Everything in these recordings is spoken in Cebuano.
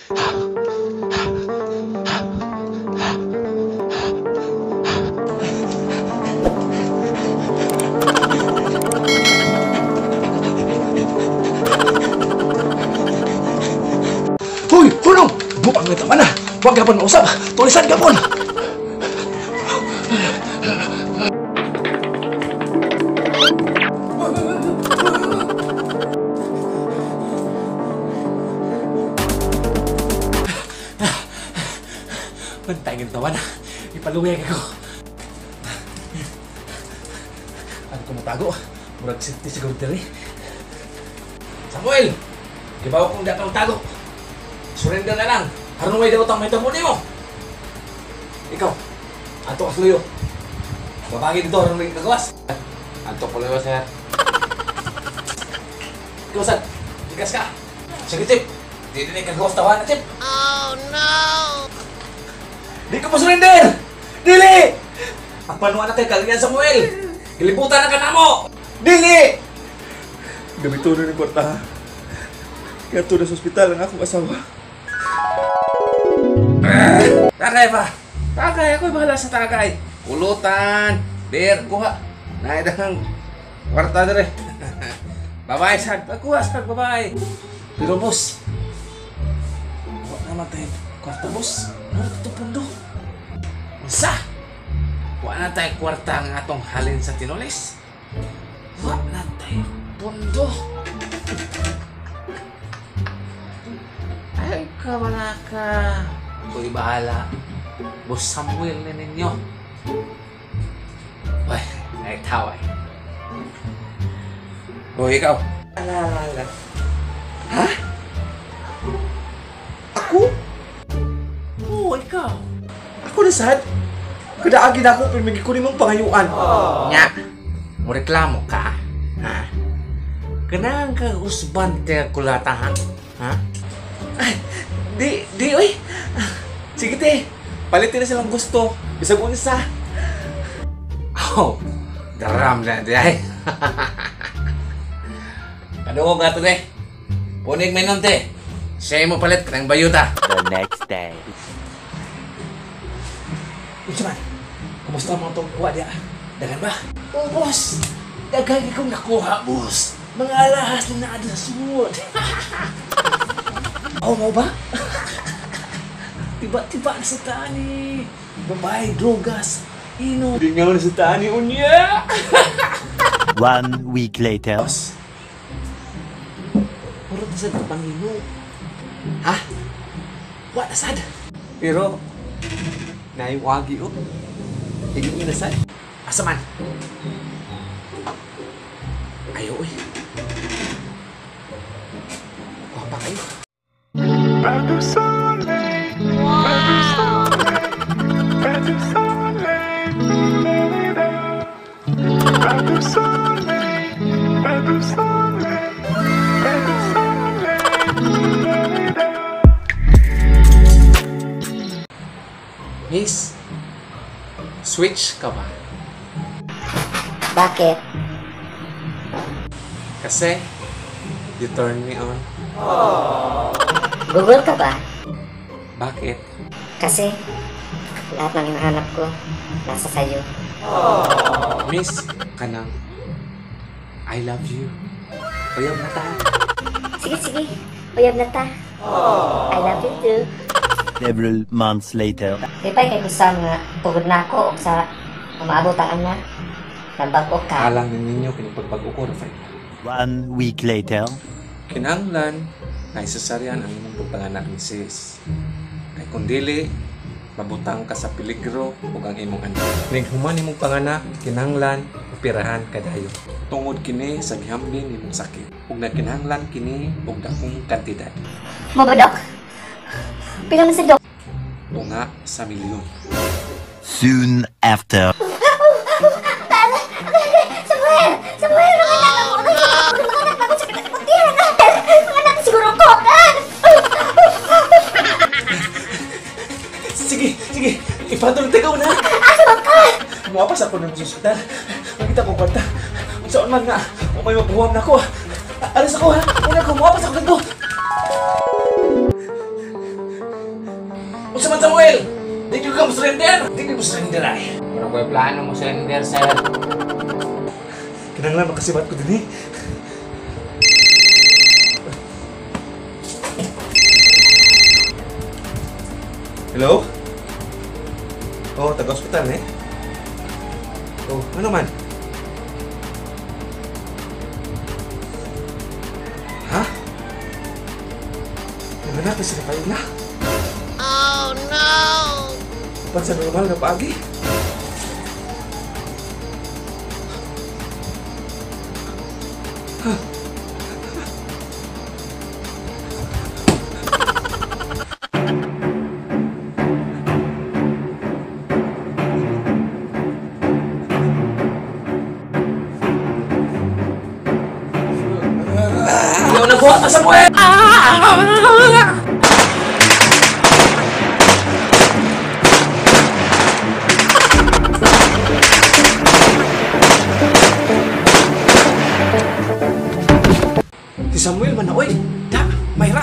Hoy, hulong! Bupang na tama na! Huwag ka pon mausap! Tulisan ka pon! Bantay ng tawa na. Ipaluyag ako. Ano ko matago? Murag safety siguro diri. Samuel! Gibaw kong datang tago. Surrender na lang. Aron way daw tang mahitabo nimo. Ikaw, ato ka suluyo. Babagi dito aron may kagawas. Anto ko lang, sir. Ikaw sad, likas ka. Sige, Chip. Dito na kagawas tawa na, Chip. Oh no! Di ko mo surrender! Dili! Ang panuan na kay Kalian Samuel! Gilibutan na ka na mo! Dili! Gamito na ni kwarta ha. Kaya na sa ospital ang akong asawa. Tagay ba? Tagay, ako'y bahala sa tagay. Ulutan, beer, kuha. Naidang kwarta dire. Bye-bye, sag. Kuha, sag, bye-bye. Pero boss, wala naman tayo kwarta boss. Ano ito pundo? Unsa? Wala na tayo kwarta nga atong halin sa Tinoles. Wala na tayo pundo. Ay ka, wala ka. Ako'y bahala. Boss Samuel na ninyo. Ay, ay taway. O, ikaw. Ala. Ha? Ako? Oo, ikaw. Ako na sad? Kadaagi na ako pero may gikunin mong pangayuan. Nya, mo reklamo ka? Ha? Kanang ka usban te kulatahan? Ha? Ay, di, oy. Sige te, palitin na silang gusto. Bisag unsa. Oh, daram na di ay. Kadungog nga to te. Punig may nun te. Siya mo palit kanang bayuta. The next day. Unsa man? Kumusta mo itong kuha diya? Dagan ba? Oh, boss! Dagan kong nakuha, boss! Mga alahas na naado sa sumod. Oh, mo ba? Tiba-tiba na sa tani. Babae, drogas, ino. Di nga na sa tani, unya! 1 week later. Boss, puro na sad pangino. Ha? Wa na sad. Pero, naiwagi oh. Higit na sad. Asa man? Ayaw eh. Guwapa kayo. Pas de soleil, pas de soleil, pas de soleil, pas de soleil, pas de soleil, pas de soleil. Miss, switch ka ba? Bakit? Kasi, you turn me on. Google ka ba? Bakit? Kasi lahat ng hinahanap ko nasa sayo. Miss, kanang I love you. Uyab na ta. Sige, sige. Uyab na ta. I love you too. Several months later. Lipay kay ko sa mga pugod na ako o sa umaabot ang anak. Nabag-o ka. Alang ninyo kining pagbag-o ko, Rafael. 1 week later. Kinahanglan na isasaryan ang imong pagpanganak ni sis. Kay kung dili, mabutang ka sa peligro ug ang imong anak. Ning human imong panganak, kinahanglan operahan kadayon. Tungod kini sa gihambin nimong sakit ug nagkinahanglan kini og dakong kantidad. Mo ba, Dok? Pila man si Dok? Tunga sa milyon. Soon after. Samuel! Samuel! Mga anak ako! Mga anak ako! Sakit na putihan! Mga anak siguro ko! Sige, sige. Ipatulog tayo na. Asa man ka? Muapas ako ng ospital. Makita ko kwarta. Unsaon man nga, o may mabuham na ko. Alis ako ha. Una ko, muapas ako dito. Unsa man, Samuel? Di ka mo surrender. Di ka mo surrender ay. Pero ko'y plano mo surrender, sir. Kinanglan makasibat ko din eh. Hello? Oh, taga-hospital eh. Oh, ano man? Ha? Nanganak na si Rafaela? Oh no! Upan sa normal nga paagi? Ikaw na buhat na, Samuel! Si Samuel man na, oy! Da, Mayra!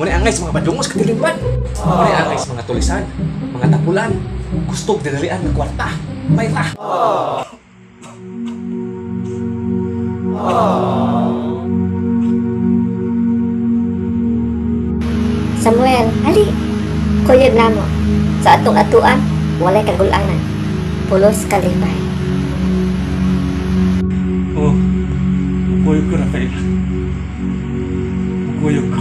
Muna angay sa mga badungos katilimban. Muna angay sa mga tulisan, mga tapulan. Gusto dinalian ng kwarta. Mayra! Samuel, hali. Kuyog namo. Sa atong atuan, walay kagulanan. Pulos kalipay. Oh, mukuyog ko, Rafaela. Mukuyog ko.